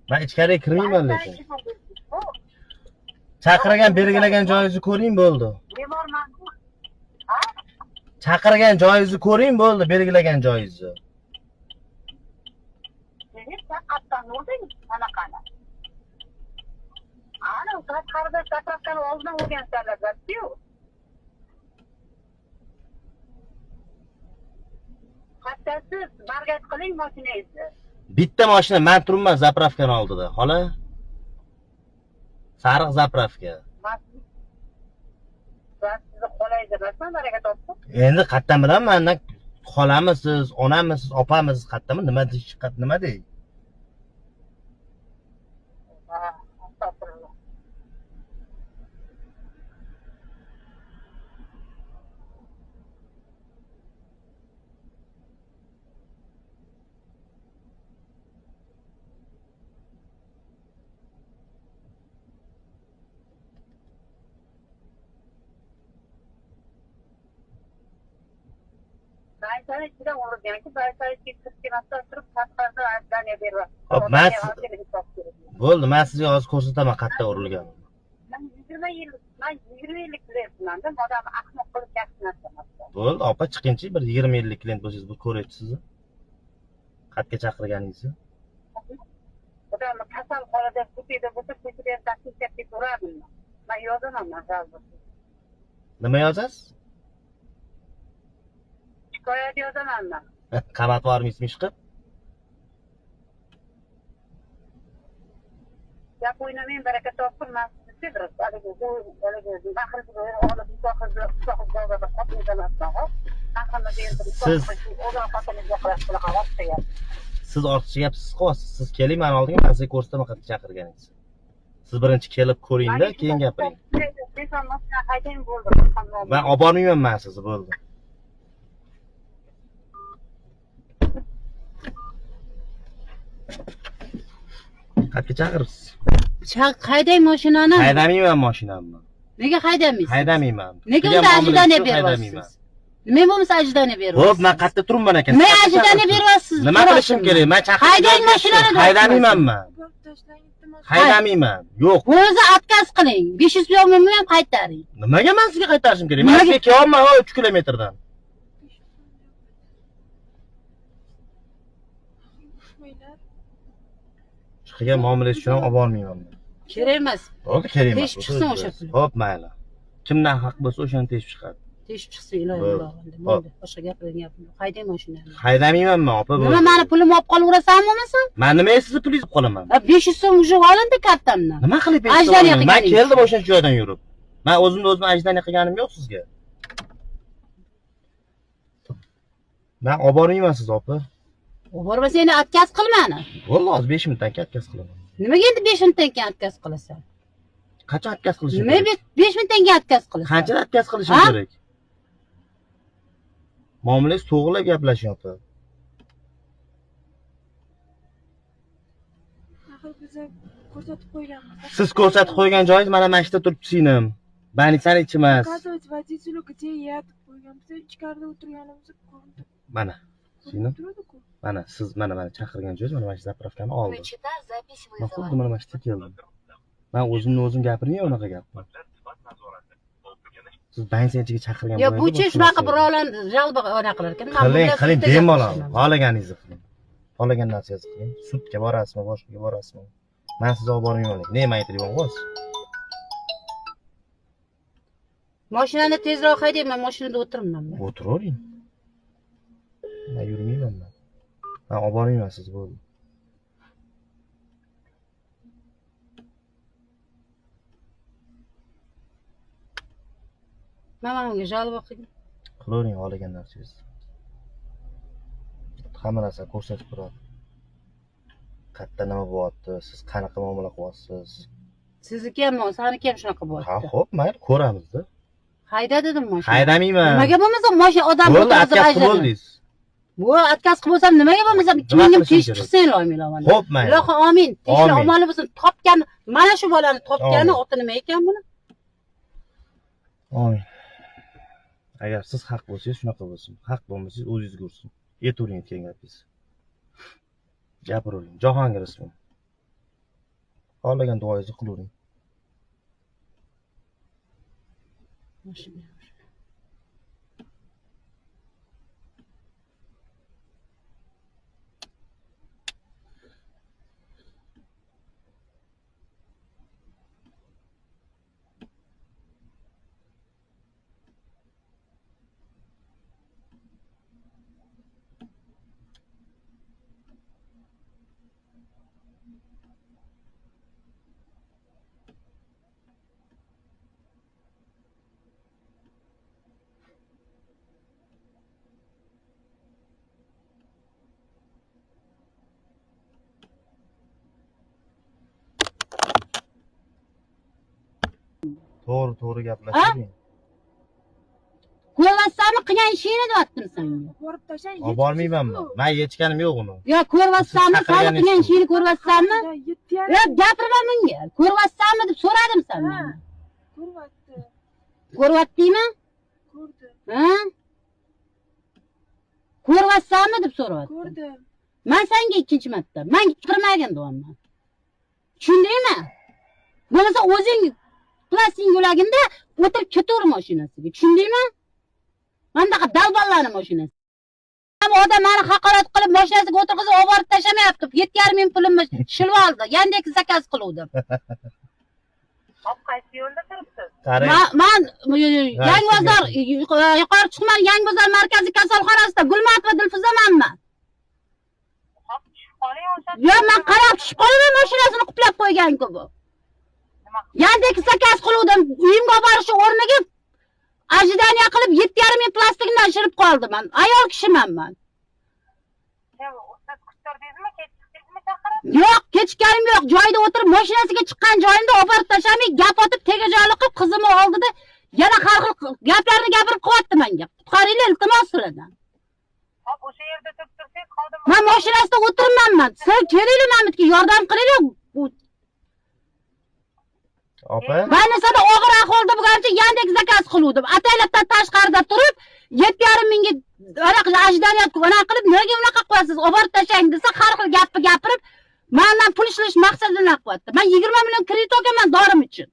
Men ichkariga kirmayman lekin. Chaqirgan, belgilagan joyingizni ko'ring bo'ldi. Bemorman-ku. Ha? Chaqirgan joyingizni ko'ring bo'ldi, belgilagan joyingizni. Sen qattan urding anaqani. Ana, tashqarida zapravkani oldidan urgansanlar-ku. Qattasiz, margaz qiling mashinangizni. Bitta mashina, men turibman zapravkani oldida, xola. Sariq zapravka. Men sizni xolangiz emasman, baraka topsin. Endi qayerdan bilaman, mandan xolamisiz, onamisiz, opamisiz, qayerdan nima deyish, nima dey? Ha, astag'firulloh. Baytani ichida urilganki, baytani ichiga kirib kelmasdan turib tashqarida ajdaniya beryapti. Hop, men bo'ldi, men sizga hozir ko'rsataman qayerda urilganini. Men 20 yil, men 20 yillik klientman-da, odamni ahmoq qilib yaxshi narsa emas. Bo'ldi, opa, chiqingchi, bir 20 yillik klient bo'lsangiz, bu ko'ryapsiz. Qayerga chaqirganingizni. Odamni kasal holida ko'chada bo'lsa, ko'chada ham taklif ketaverardim. Men yozaman, men жалоба. Nima yozasiz? Shikoyat yozaman men. Qamatib yubormaysizmi ish qilib? Gap o'ynamang, baraka topsin, men sizni bir haligi haligi mahrimni olib nikoh qilib xotingiz emasman, hop? Mahrimni berib o'g'il xotiningizga qilasiz bunaqa ortiqcha gap. Siz ortiqcha gap siz qilyapsiz. Siz keling meni oldimga, men sizga ko'rsataman qayerga chaqirganingizni. Siz birinchi kelib ko'ringda, keyin gapiring. Haydang bo'ldi. Men olib bormayman men sizni, bo'ldi. Qayerga chaqiribsiz? Haydang mashinani. Haydamayman mashinamni. Nega haydamaysiz? Haydamayman. Nega unda ajdaniya beryapsiz? Nima bo'lmasa ajdaniya beryapsiz? Xo'p, men qayerda turibman ekan? Nima ajdaniya beryapsiz? Nima qilishim kerak? Men chaqirib haydang mashinani. Haydamayman men. Haydamayman. Yo'q. O'zi отказ qiling. 500 so'mni ham qaytaring. Nimaga men sizga qaytarishim kerak? Men sizga kelyapman 3 kilometrdan. Chiqgan muomalangiz uchun ham olib bormayman. Kerak emas. Bo'ldi, kerak emas. Teshib chiqsin o'sha pul. Xo'p, mayli. Kimdan haq bo'lsa o'shani teshib chiqadi. Teshib chiqsin, iloyim bo'ldi. Boshqa gapirgan gapim yo'q. Haydang mashinani. Haydamayman men, opa. Nima meni pulimni olib qolaverasanmi bo'lmasa? Men nimaga sizni pulingizni olib qolaman? 500 so'm уже olindi kartamdan. Nima qilib 500 so'm? Men keldim o'sha joydan yurib. Men o'zimni o'zim ajdaniya qilganim yo'q sizga. Men olib bormayman sizni, opa. Olib bormasa endi отказ qilmani. Bo'ldi, hozir 5 minutdan keyin отказ qilaman. Nimaga endi 5 minutdan keyin отказ qilasan? Qachon отказ qilishim kerak? Nima 5 minutdan keyin отказ qilasan? Qanchada отказ qilishim kerak? Muomalangiz to'g'rilab gaplashing, opa. Axir biz ko'rsatib qo'yganmiz. Siz ko'rsatib qo'ygan joyingiz mana shu yerda turibdi, singlim. Больницani ichi emas. Показывать водителю, где я deb qo'yganmiz. Ichkarida o'tirganimizni ko'rindi. Mana, singlim. Mana siz mana chaqirgan joyingiz mana shu zapravkani oldi. Men xuddi mana shu yerga keldim. Men o'zimni o'zim gapirmayman unaqa gapni. Siz больница ichiga chaqirgan bo'lsangiz. Yo, bu chi shunaqa birovlarni жалоба anaqa qilar ekan. Qiling, qiling, bemalol. Xohlaganingizni qiling. Xohlagan narsangizni qiling. Sudga borasizmi, boshqaga borasizmi? Men sizni olib bormayman. Ne men aytayapman, xo'sh? Mashinani tezroq haydang, men mashinada o'tiribman. O'tiravering. Men yurmayman men. Men olib bormayman sizni, bo'ldi. Mamamga жалоба qilgin. Qilavering xohlagan narsangizni. Hamma narsani ko'rsatib turadi. Qayerda nima bo'lyapti, siz qanaqa muomala qilyapsiz? Sizniki ham, saniki ham shunaqa bo'lyapti. Ha, xo'p, mayli, ko'ramiz-da. Hayda dedim mashina. Haydamayman. Nimaga bo'lmasa mashina odam o'tkazib bo'ldingiz. Bu отказ qilib bo'lsam nimaga bo'lmasam 2000 ming teshib chiqsin iloyim iloyim. Xo'p, mayli. Ilohi amin. Teshib omoni bo'lsin. Topgan, mana shu bolani topgani oti nima ekan buni? Amin. Agar siz haq bo'lsangiz shunaqa bo'lsin. Haq bo'lmasangiz o'zingizga ursin. Aytavering aytgan gapingizni. Gapiravering. Jahongir ismim. Xohlagan duoyingizni qilavering. To'g'ri gaplashing. Ko'ryapsanmi qilgan ishingni deyaptim senga. Borib tashlang. Olib bormayman men. Men yechganim yo'q uni. Yo, ko'ryapsanmi, sani qilgan ishingni ko'ryapsanmi? Yo, gapirma bunga. Ko'ryapsanmi deb so'radim sendan. Ko'ryapti. Ko'ryaptimi? Ko'rdim. Ha? Ko'ryapsanmi deb so'rayaptim. Ko'rdim. Men senga ikkinchi marta, men gapirmagin deyapman. Tushundingmi? Bo'lmasa o'zing plastik yo'lagimda o'tirib ketaver mashinasiga. Tushundingmi? Mana bunaqa dalballarni mashinasi. Odam meni haqorat qilib mashinasiga o'tirg'izib olib borib tashlamayapti. 7,5 ming pulimni shilib oldi. Yandex zakaz qiluvdim. Hop, qaysi yo'lda turibsiz? Men Yangi bozor yuqori chiqman, Yangi bozor markaziy kasalxonasida Gulmatova Dilfuzamanman. Hop, tushib qoling o'sha. Yo'q, men qarab tushib qolaman, mashinasini quplab qo'ygan-ku bu. Yandex zakaz qiluvdim. Uyimga borish o'rniga ожидание qilib 7,5 ming plastikdan shirib qoldim men. Ayol kishiman men. Siz kuttirdingizmi, kechikdingizmi chaqirib? Yo'q, kechikkanim yo'q. Joyida o'tirib mashinasiga chiqqan joyimda olib borib tashlamay, gap otib, tegajog'lik qilib qizimni oldida yana har xil gaplarni gapirib qo'yapti menga. Qutqaringlar, iltimos sizlardan. Hop, o'sha yerda turib tursangiz, xodim. Men mashinasida o'tirmanman. Sizlar kelinglar mana bu yerga, yordam qilinglar. Opa. Vanisada og'ir ahvolda bo'lgancha Yandex zakaz qiluvdim. Ataylabdan tashqarida turib 7,5 mingga anaqa ожидание anaqa qilib, nega unaqa qo'yasiz? Olib borib tashlang desa, har xil gapni gapirib, mendan pul ishlash maqsadini qilyapti. Men 20 million kredit olganman dorim uchun.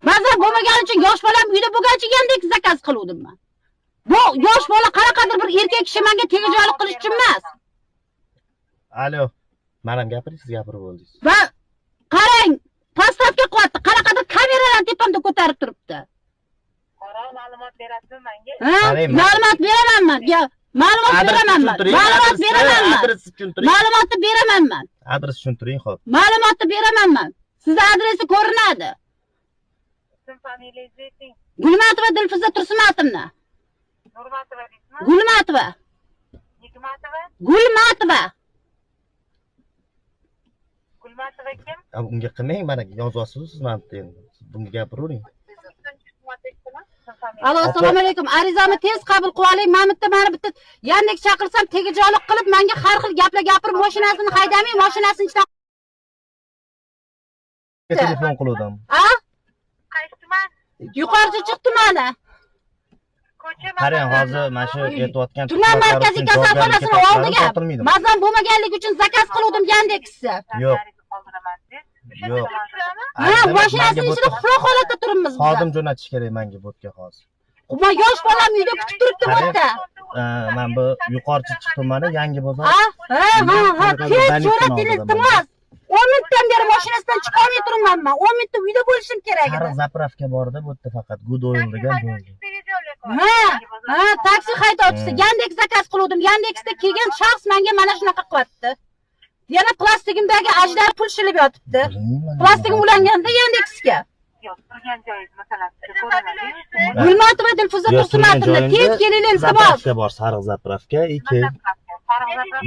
Ba'zan bo'lmagani uchun yosh bolam uyda bo'lgancha Yandex zakaz qiluvdim men. Bu yosh bola qanaqadir bir erkak kishi menga tegajog'lik qilish uchun emas. Alo, men ham gapiring, siz gapirib bo'ldingiz. Va qarang, Postavka qilyapti. Qanaqadir kameralarni tepamda ko'tarib turibdi. Qora ma'lumot berasizmi menga? Ma'lumot beraman men. Ma'lumot beraman men. Ma'lumot beraman men. Adres tushuntiring. Ma'lumotni beraman men. Adres tushuntiring, xo'p. Ma'lumotni beraman men. Sizning adresi ko'rinadi. Ism familiyangizni ayting. Gulmatova Dilfuza Tursumatovna. Nurmatova deysizmi? Gulmatova. Nigmatova? Gulmatova. Gulmatova kim? Unga qilmang, mana yozyapsiz siz mana bu yerda. Bunga gapiravering. Alo, assalomu alaykum. Arizamni tez qabul qilib oling. Men bitta mana bitta Yandex chaqirsam tegajog'lik qilib menga har xil gaplar gapirib mashinasini haydamay, mashinasini ichidan telefon qiluvdim. A? Qaysi tuman? Yuqori Chirchiq tumani. Ko'cha Qarang, hozir mana shu aytayotgan tuman markaziy kasalxonasini oldiga mazam bo'lmaganligi uchun zakaz qiluvdim Yandexni. Yo'q. Yo'q. Ha, mashinasini ichida quloq holatda turibmiz biz. Xodim jo'natish kerak menga bu yerga hozir. Ma yosh bolam uyda kutib turibdi bu yerda. Mana bu Yuqori Chirchiq tumani, Yangi bozor. Ha, ha, tez jo'nating iltimos. 10 minutdan beri mashinasidan chiqa olmay turibman men. 10 minutda uyda bo'lishim kerak edi. Sariq zapravka borda bu yerda faqat Good Oil degan bo'ldi. Ha, ha, taksi haydovchisi Yandex zakaz qiluvdim. Yandexda kelgan shaxs menga mana shunaqa qilyapti. Yana plastigimdagi ajdar pul shilib yotibdi. Plastigim ulanganda Yandexga. Yo'q, turgan joyingiz masalan ko'rinadi. Gulmatova Dilfuza Tursumatovna, tez kelinglar iltimos. Zapravka bor, sariq zapravka, ikki.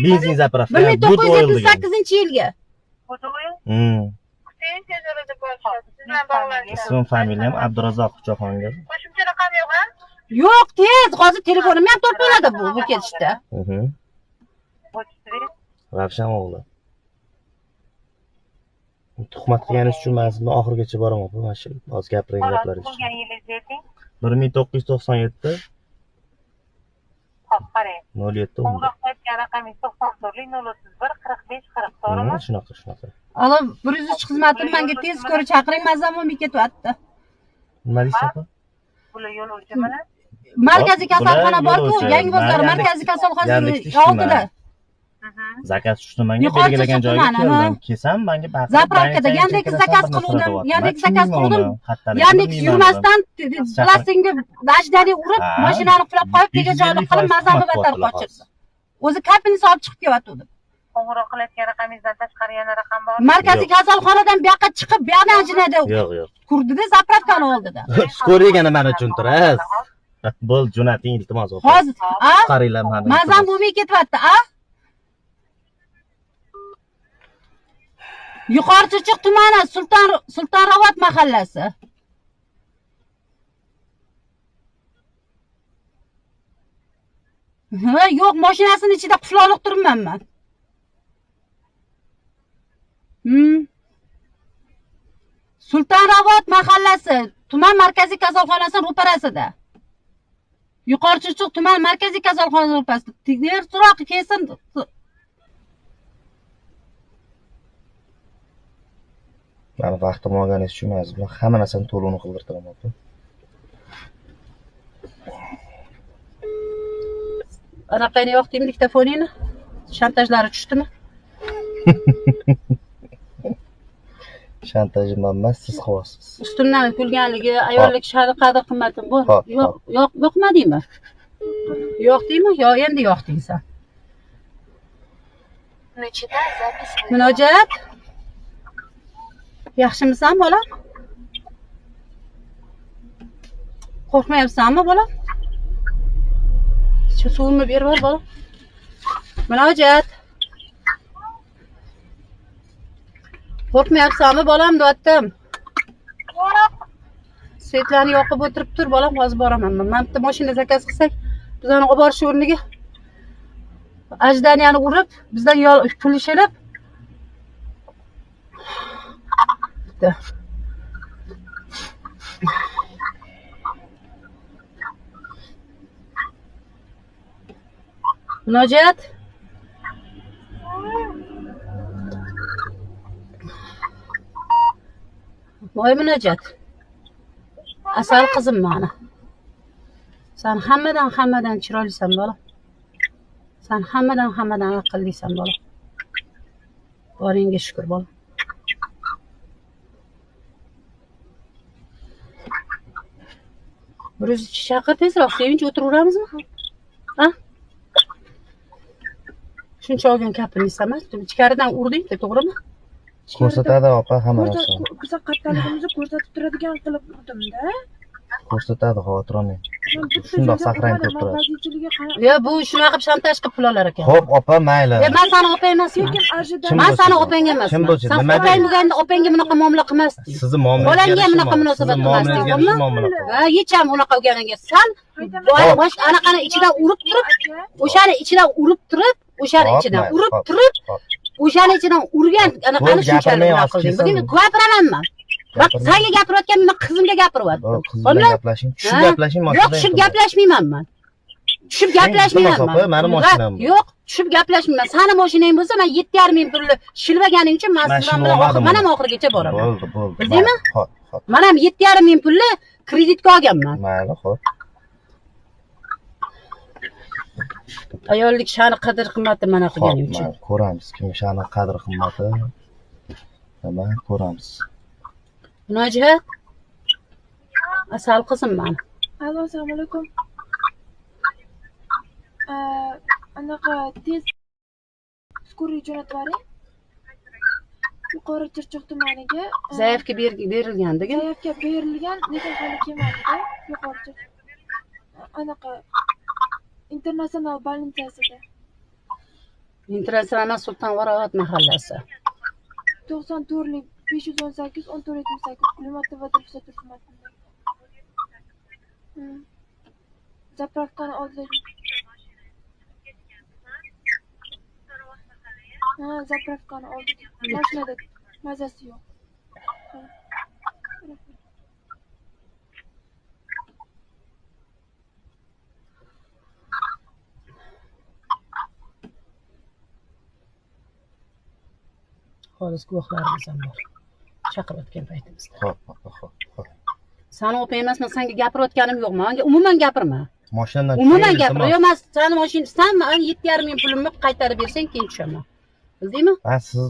Benzin zapravka, Good Oil degan. 1978-yilgi. Good Oil? Ismim, familiyam Abdurazzoq Jahongir. Qo'shimcha raqam yo'q-a? Yo'q, tez, hozir telefonimni ham topiladi bu ketishda. Ravshan o'g'li. Tuhmat qilganingiz uchun men sizni oxirigacha boraman, mana shu hozir gapirgan gaplaringiz uchun. Tug'ilgan yilingizni ayting. 1997. Xo'p, qarang. 07. Qo'ng'iroq qilayotgan raqamingiz 94 031 45 40, to'g'rimi? Shunaqa, shunaqa. Alo, 103 xizmatini menga tez ko'ra chaqiring, mazam bo'lmay ketyapti. Nima deysiz opa? Bular yo'lovchi mana. Markaziy kasalxona bor-ku, Yangi bozor markaziy kasalxonasi oldida. Zakaz tushdi menga, belgilagan joyga keldim. Kelsam menga baqirib, zapravkada Yandex zakaz qiluvdim, Yandex zakaz qiluvdim. Yandex yurmasdan plastikni dajdali urib, mashinani qulab qo'yib, tegajoqlik qilib, mazamni battar qochirdi. O'zi kapini olib chiqib kelyotdi. Qo'ng'iroq qilayotgan raqamingizdan tashqari yana raqam bormi? Markaziy kasalxonadan bu yoqqa chiqib, bu yoqdan ajinada. Yo'q, yo'q. Kurdida zapravkani oldida. Ko'rgani mana tushuntirasiz. Bo'l, jo'nating iltimos opa. Hozir, a? Qaranglar mani. Mazam bo'lmay ketyapti, a? Yuqori Chirchiq tumani, Sultonravot mahallasi. Ha, yo'q, mashinasini ichida qulflovliq turibman men. Sultonravot mahallasi, tuman markaziy kasalxonasining ro'parasida. Yuqori Chirchiq tuman markaziy kasalxonasi ro'parasida. Tezroq kelsin. Mani vaqtim olganingiz uchun men bilan hamma narsani to'lovini qildirtiraman opa. Anaqani yo'q deymi, diktofoningni? Shantajlari tushdimi? Shantajim emas, siz qilyapsiz. Ustimdan kulganligi, ayollik sha'ni qadr qimmatim bu. Yo'q, yo'q, yo'qmadingmi? Yo'q deymi? Yo, endi yo'q deysan. Munojat. Yaxshimisan bolam? Qo'rqmayapsanmi bolam? Shu suvimni berib yubor bolam. Munojat. Qo'rqmayapsanmi bolam deyaptim. Svetlarni yoqib o'tirib tur bolam, hozir boraman men. Mana bitta mashina zakaz qilsak, bizani olib borish o'rniga ajdaniyani urib, bizdan kulishilib. Munojat. Voy Munojat. Asal qizim mani. Sen hammadan chiroylisan bola. Sen hammadan aqllisan bola. Boringga shukr bola. Bir o'zi chaqir tezroq, sevinch o'tiraveramizmi? Ha? Shuncha olgan kapini emas, ichkaridan urding-da, to'g'rimi? Ko'rsatadi opa hamma narsani. Ko'rsa qattaligimizni ko'rsatib turadigan qilib urdim-da. Ko'rsatadi, xavotir olmang. Shundoq saqrang ko'rib turadi. Yo, bu shunaqa qilib shantaj qilib pul olar ekan. Xo'p, opa, mayli. Men seni opang emasman. Men seni opang emasman. Sen opang bo'lganda opangga bunaqa muomala qilmasding. Sizni muomalangizga bolangga bunaqa munosabat qilmasding, ha, hech ham unaqa bo'lganiga san bosh anaqani ichidan urib turib, o'shani ichidan urib turib, o'shani ichidan urib turib, o'shani ichidan urgan anaqani shunchalik bunaqa qilding. Bugun gapiraman men. Bak, senga gapirayotgan men qizimga gapiryaptim. Qiz bilan gaplashing, tushib gaplashing, yo'q, tushib gaplashmayman men. Tushib gaplashmayman. Meni mashinam. Yo'q, tushib gaplashmayman. Seni mashinang bo'lsa, men 7,5 ming pulni shilvaganing uchun men sizlar bilan oxir, men ham oxirigacha boraman. Bo'ldi, bo'ldi. Bildingmi? Xo'p, xo'p. Men ham 7,5 ming pulni kreditga olganman. Mayli, xo'p. Ayollik sha'ni qadr qimmati mana qilganing uchun. Xo'p, ko'ramiz kim sha'ni qadr qimmati. Nima ko'ramiz. Munojat. Asal qizim meni. Alo, assalomu alaykum. Anaqa tez skoriy jo'natib yuboring. Yuqori Chirchiq tumaniga Zaявka berilgan-da. Zaявka berilgan, lekin hali kelmadi-da. Yuqori Chirchiq. Anaqa Internatsional больницасida. Internatsional Sultonvarot mahallasi. 94 518 1478 Gulmatova Dilfuza Tursunmatova. Zapravkani oldida. Ha, zapravkani oldida. Mashinada mazasi yo'q. Xolis guvohlarimiz ham bor. Chaqirayotgan paytimizda. Xo'p, xo'p, xo'p. Sani opa emasman, senga gapirayotganim yo'q. Menga umuman gapirma. Mashinadan umuman gapirma. Yo'q, men sani mashina, san meni 7,5 ming pulimni qaytarib bersang, keyin tushaman. Bildingmi? Ha, siz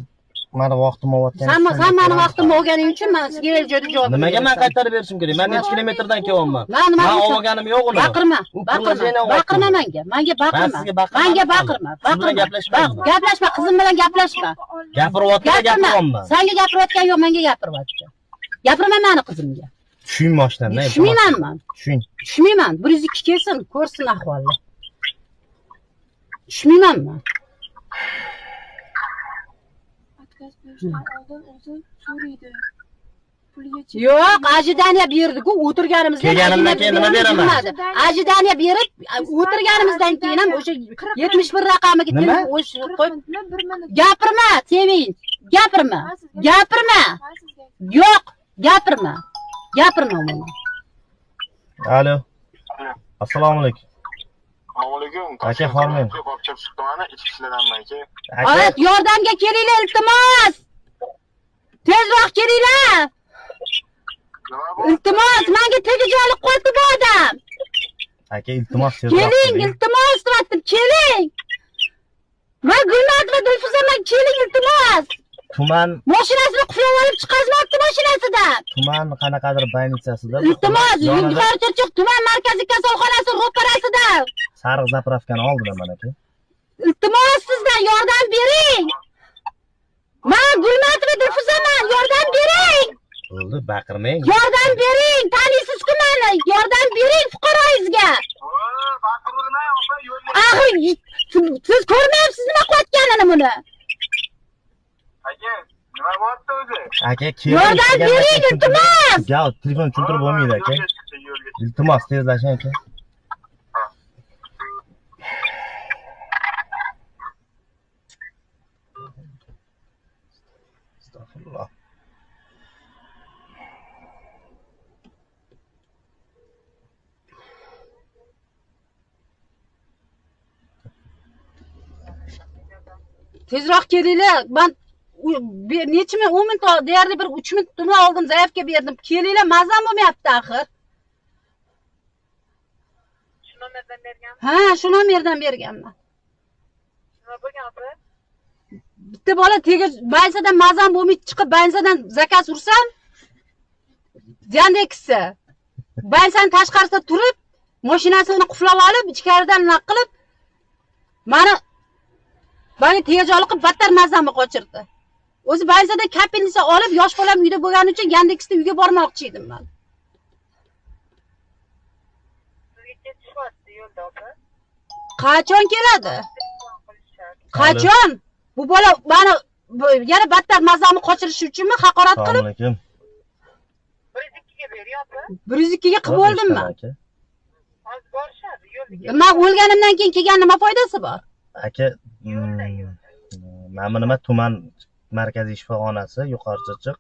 meni vaqtimni olayotganingiz San san meni vaqtimni olganing uchun men sizga kerak joyda javob Nimaga men beraman. qaytarib berishim kerak? Men necha kilometrdan kelyapman? Man nima Men olganim yo'q uni. Baqirma, U baqirma. приложение Baqirma menga. Menga baqirma. Men sizga baqirmadim. Menga baqirma. Siz bilan Baqirma. gaplashmayman. Gaplashma, qizim bilan gaplashma. Gapiryapti, Gapirma. gapiryapman. Senga gapirayotgan yo'q, menga gapiryapti. Gapirma meni qizimga. Tushing mashinadan. Tushmayman men. Tushing. Tushmayman. 102 kelsin, ko'rsin ahvolni. Tushmayman men. Отказ berishdan oldin o'zi so'raydi. Pulga Yo'q, ожидание berdi-ku, o'tirganimizdan Kelganimdan keyin nima beraman? Ожидание berib, o'tirganimizdan keyin ham o'sha 71 raqamiga Nima? telefon o'sha qo'yib bir minut. gapirma, Sevinch. Gapirma. Gapirma. Yo'q, gapirma. Gapirma umuman. Alo. Assalomu alaykum. Assalomu alaykum. Aka, hormang. Chirchiq tumani ichki ishlardanman aka. Aka, Ayt, yordamga kelinglar, iltimos. Tezroq kelinglar. Nima bu? Iltimos, menga tegajog'lik qo'ydi bu odam. aka iltimos tezroq Keling, keling. iltimos deyaptim, keling. Men Gulmatova Dilfuzaman, keling iltimos. Tuman Mashinasini qulflab olib chiqazmabdi mashinasidan. tuman qanaqadir больницасida Iltimos, yonida Yuqori Chirchiq tuman markaziy kasalxonasi ro'parasida. sariq zapravkani oldida mana aka. Iltimos sizdan yordam bering. Men Gulmatova Dilfuzaman, yordam bering. Bo'ldi, baqirmang. Yordam bering, taniysiz-ku meni. Yordam bering fuqaroyingizga. Baqirmang, opa, yo'lga. Axir siz ko'rmayapsiz nima qilayotganini buni. Aka, nima bo'lyapti o'zi? Aka, keling. Yordam bering, iltimos. Gal, telefon tushuntirib bo'lmaydi aka. Yo'lga chiqdi, yo'lga. Iltimos tezlashing aka. Astagfirullah. Tezroq kelinglar. Men necha minut, 10 minut deyarli bir 3 minut bundan oldin zaявка berdim. Kelinglar, mazam bo'lmayapti axir. Shu nomerdan berganmi? Ha, shu nomerdan berganman. Nima bo'lgan opa? Bitta bola tegi больницаdan mazam bo'lmay chiqib, больницаdan zakaz ursam, Yandex'i. Больницаning tashqarisida turib, mashinasini qulflab olib, ichkaridan nima qilib, mani tegajog'lik qilib battar mazamni qochirdi. O'zi больницаdan kapelnitsa olib, yosh bolam uyda bo'lgani uchun Yandexda uyga bormoqchi edim men. Sizga ketishyapti yo'lda opa. Qachon keladi? Qachon? Bu bola mani yana battar mazamni qochirish uchunmi haqorat qilib? Assalomu alaykum. 102 ga bering opa. 102 ga qilib oldim men. Aka. Hozir borishadi yo'lda. Men o'lganimdan keyin kelgan nima foydasi bor? Aka, mana bu nima tuman markaziy shifoxonasi, Yuqori Chirchiq.